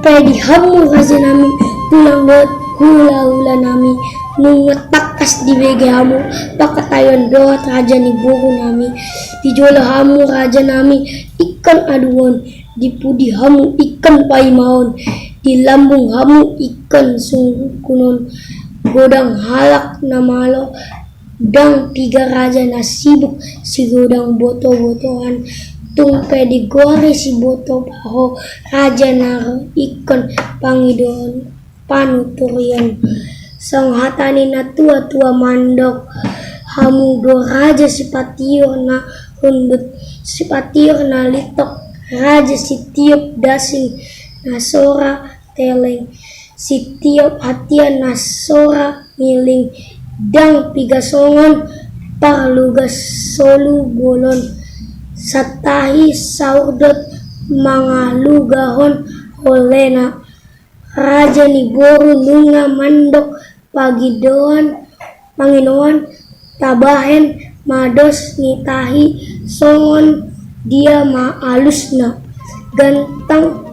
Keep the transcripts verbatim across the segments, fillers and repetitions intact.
Pe di hamu raja nami, tulang dohot hulahula nami, nunga tangkas dibege hamu pangkataion dohot raja ni boru nami. Di jolo hamu raja nami ingkon aduon, di pudi hamu ingkon paimaon, di lambung hamu ingkon sungkunon. Godang halak na malo, ndang piga raja na sibuk sigodang botobotoan. Tung pe digoari siboto ba ho, raja na ro ingkon pangidoan panuturion. Songon hata ni na tuatua mandok, hamu do raja sipatiur na hundut, sipatiur na lintok, raja sitiop dasing na sora teleng, sitiop hatian na sora miling. Ndang piga songon parlugas solu bolon, santahi saurdot mangalugahon holena. Raja ni boru nunga mandok pangidoan, pangidoan, tabahen ma dos ni tahi songon dia ma alusna. Gantang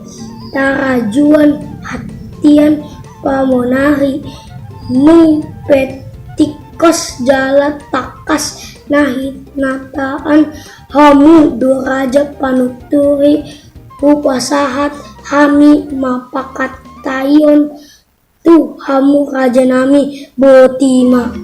tarajuan hatian pamonari, nung pe tingkos jala tangkas na hinataan, hamu do raja panuturi. Hupasahat hami ma pangkataion tu hamu raja nami, botima.